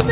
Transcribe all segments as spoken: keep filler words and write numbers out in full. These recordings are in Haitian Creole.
Sa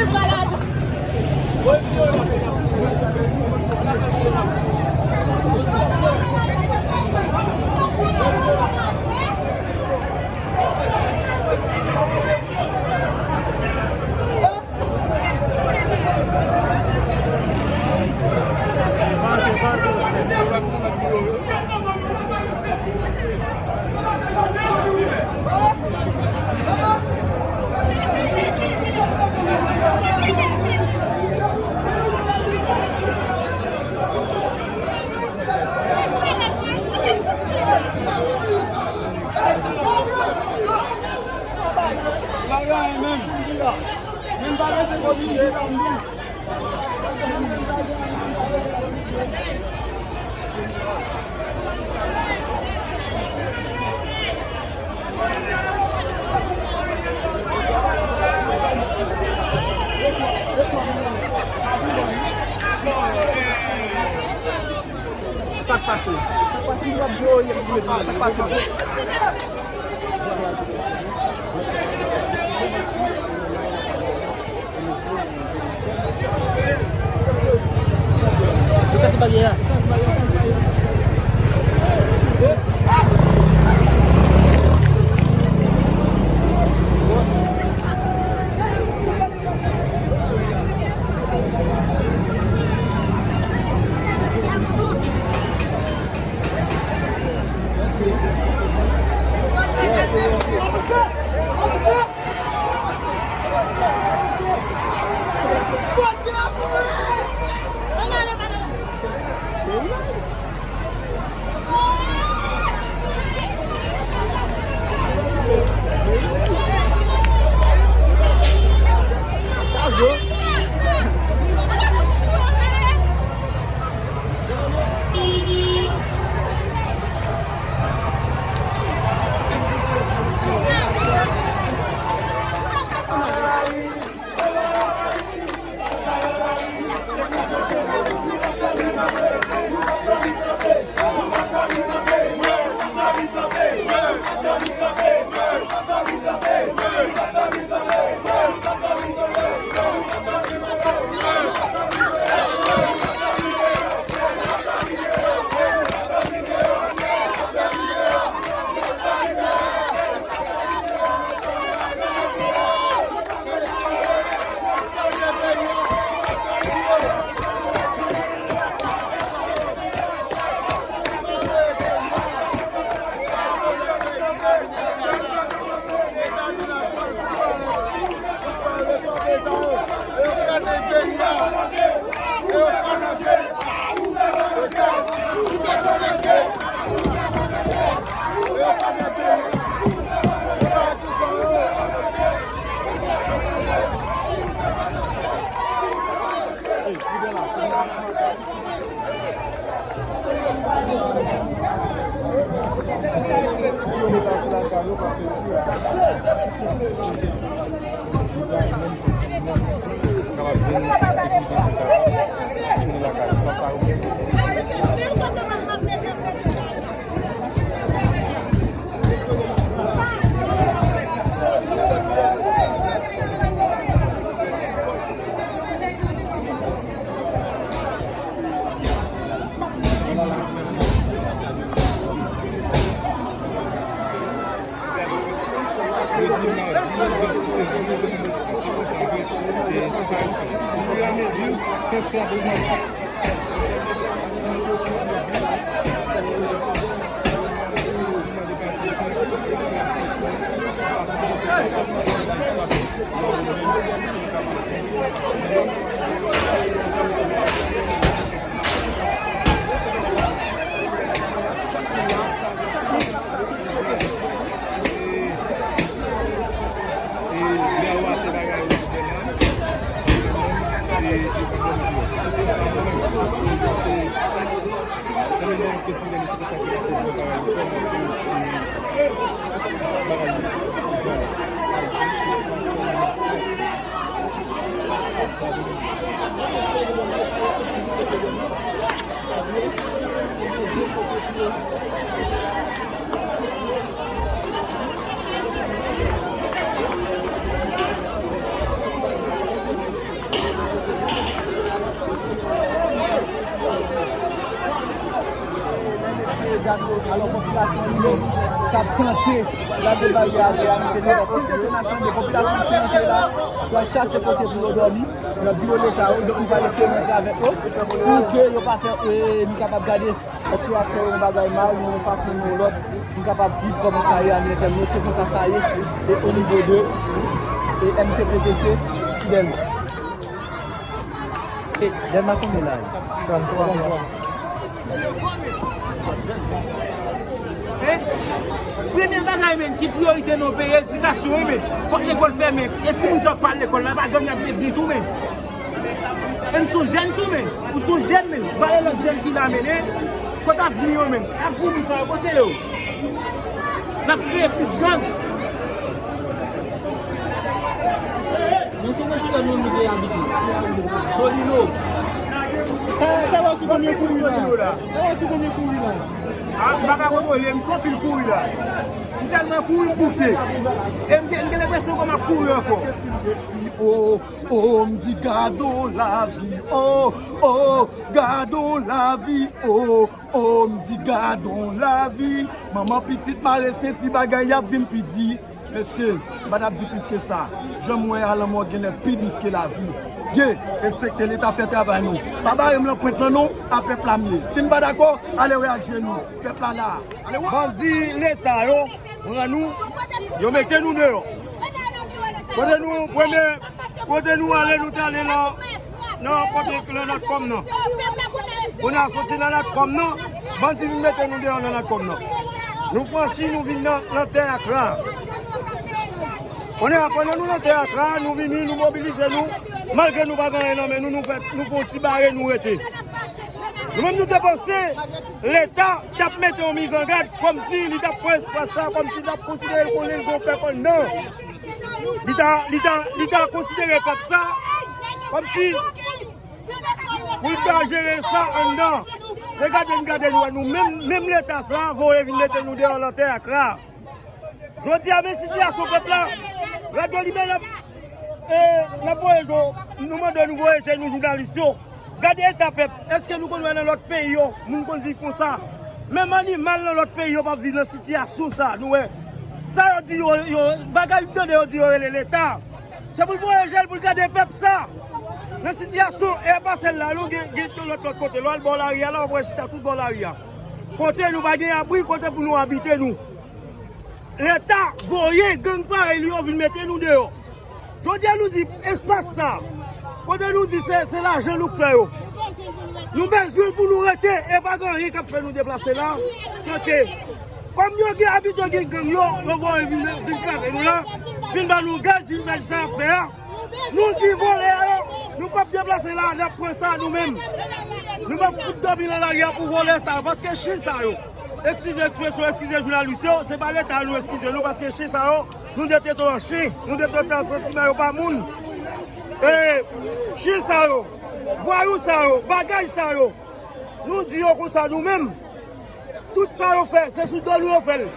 k pase? Sa k pase? Sa k pase? Ou kase baryè a. Alò, popilasyon li menm k ap tante lage baryè a, nou te gen anpil detonasyon, men popilasyon ki rantre la, pral chache kote pou yo dòmi, nan biwo Leta yo, donk nou pral eseye rantre avèk yo, pou ke yo pa fè, e, nou kapab gade èske y ap fè yon bagay mal, yon fason, yon lòt, nou kapab viv kòman sa ye an entèn nou, se konsa sa ye, e o nivo de, e M T P T C, si Dèlma. E, Dèlma konbyen la? Tranntwa. Hein? Premye bagay, men, ki priyorite nan peyi, edikasyon, wi, men. Kot lekòl fèmen, e timoun sa yo k pa al lekòl la, pa gang y ap devni tou, men. E m se yon jèn tou, men. Ou se yon jèn, men. Vale lòt jèn ki la, men, hein? Kot avni yo, men? Ap pou moun sa yo, kote yo? N ap kreye plis gang. Nan se nan ki zòn nou te abite? Solino. Sa, sa la sou konbyen kouri la? Sa la sou konbyen kouri la? Ah, m pa ka kontwole, m se anpil kouri la. M tèlman kouri, m bouke. E m gen, m gen lenpresyon ke m ap kouri ankò. Oh, oh, m di gadon lavi, oh, oh, gadon lavi, oh, oh, m di gadon lavi. Manman pitit mare senti, bagay ap vin pi di. Mesye, m pa t ap di plis ke sa. Jan m wè a, lanmò genlè pi dous ke lavi. Gen, respekte Leta, fè travay nou. Pa bare m nan pwent lan non, a pèp la m ye. Si n pa dakò, ale wè ak jenou. Pèp la la. Ale wè. Bandi Leta yo pran nou, yo mete nou deyò. Kote nou, premye, kote nou ale, nou te ale nan nan kote nan Natcom nan. Kounye a soti nan Natcom nan, bandi vin mete nou deyò nan Natcom nan. Nou franchi, nou vin nan, nan tè Akra. Kounye a, pandan nou nan tè Akra, nou vini, nou mobilize nou. Malgre nou pa gen anyen nan men nou, nou fè, nou fè yon ti bare, nou rete. Nou menm nou te panse Leta t ap mete yon mizangad, kòmsi li t ap pran espas sa, kòmsi li t ap konsidere l konnen l gen yon pèp anndan. Li ta, li ta, li ta konsidere pèp sa kòmsi pou l ta jere sa anndan. Se gade n gade nou, nou menm, menm Leta sa voye vin mete nou deyò nan tè Akra. Jodi a, men sitiyasyon pèp la. Radyo Libè n ap, e, n ap voye je, nou mande nou voye je nou jounalis yo. Gade eta pèp. Èske nou konn wè nan lòt peyi yo, moun konn viv konsa? Menm animal nan lòt peyi yo p ap viv nan sitiyasyon sa, nou wè. Sa yo di yo, yo, bagay m tande yo di yo rele Leta. Se pou l voye je l pou l gade pèp sa. Nan sitiyasyon, e pa sèl la, non, gen, gen lòt, lòt kote. Lè w al bò lari a, la w ap wè chita tout bò lari a. Kote nou pa gen abri, kote pou nou abite nou. Leta voye gang parèy li yo vin mete nou deyò. Jodi a nou di espas sa, kote nou di se, se lajan nou k fè yo. Nou bezwen l pou nou rete, e pa gen anyen k ap fè nou deplase la, se ke kòm yo gen abitye gen gang yo, yo voye vin, vin kraze nou la, vin ban nou gaz, vin fè sa y ap fè a. Nou di vòlè a yo, nou p ap deplase la, n ap pran sa nou menm. Nou p ap fout dòmi nan lari a pou vòlè sa yo, paske chen sa yo. Eskize ekspresyon, eskize jounalis yo, se pa Leta nou eskize nou, paske chen sa yo, nou te trete yo an chen, nou te trete yo an santiman, yo pa moun. E, chen sa yo, vwayou sa yo, bagay sa yo, nou di yo konsa nou menm. Tout sa yo fè, se sou do nou yo fè l.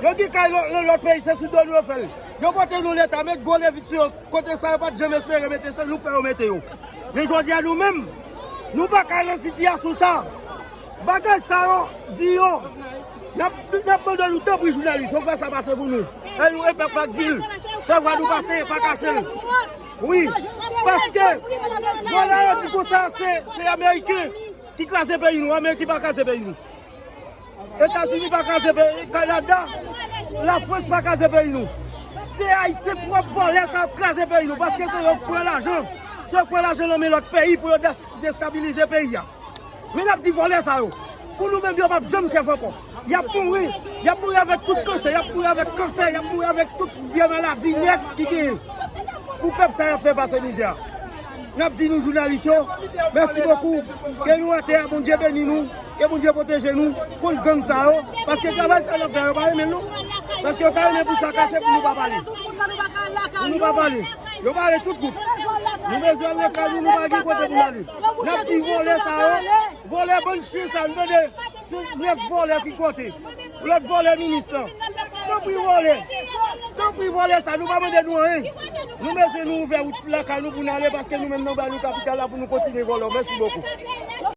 Yo gen kay nan lòt peyi, se sou do nou yo fè l. Yo pote nou Leta, met gwo levit sou yo, kote sa yo pa t janm espere mete, se nou k fè yo mete yo. Men jodi a nou menm, nou pa ka nan sitiyasyon sa. Bagay sa yo, di yo, n ap, n ap mande nou tanpri jounalis yo, fè sa pase pou nou. E nou, e pèp la k di l, fè vwa nou pase, pa kache l. Wi, paske, vwala yo di konsa, se, se Ameriken ki kraze peyi nou, Ameriken pa kraze peyi nou. Etazini pa kraze peyi, Kanada, Lafrans pa kraze peyi nou. Se Ayisyen pwòp vòlè sa yo k kraze peyi nou, paske se yo k pran lajan. Se yo k pran lajan nan men lòt peyi pou yo des-, destabilize peyi a. Men n ap di vòlè sa yo, pou nou menm yo p ap janm chèf ankò. Y ap mouri, y ap mouri avèk tout kansè, y ap mouri avèk kansè, y ap mouri avèk tout vye maladi nèt ki genyen. Pou pèp sa y ap fè pase mizè a. N ap di nou jounalis yo, mèsi bokou. Ke nou atè a, Bondye beni nou. Ke Bondye pwoteje nou kont gang sa yo. Paske travay sa n ap fè, yo pa renmen l non. Paske yo ta renmen pou sa kache pou nou pa pale. Pou nou pa pale. Yo pale tout kout. Nou bezwen al lakay nou, nou pa gen kote pou n ale. N ap di vòlè sa yo. Vòlè bann chen sa, nou tande. Se nèf vòlè ki kote. Lòt vòlè minis lan. Tanpri vòlè. Tanpri vòlè sa, nou pa mande nou anyen. Nou bezwen nou ouvè wout lakay nou pou n ale, paske nou menm nan ba nou kapital la pou nou kontinye vòlè. Mèsi bokou.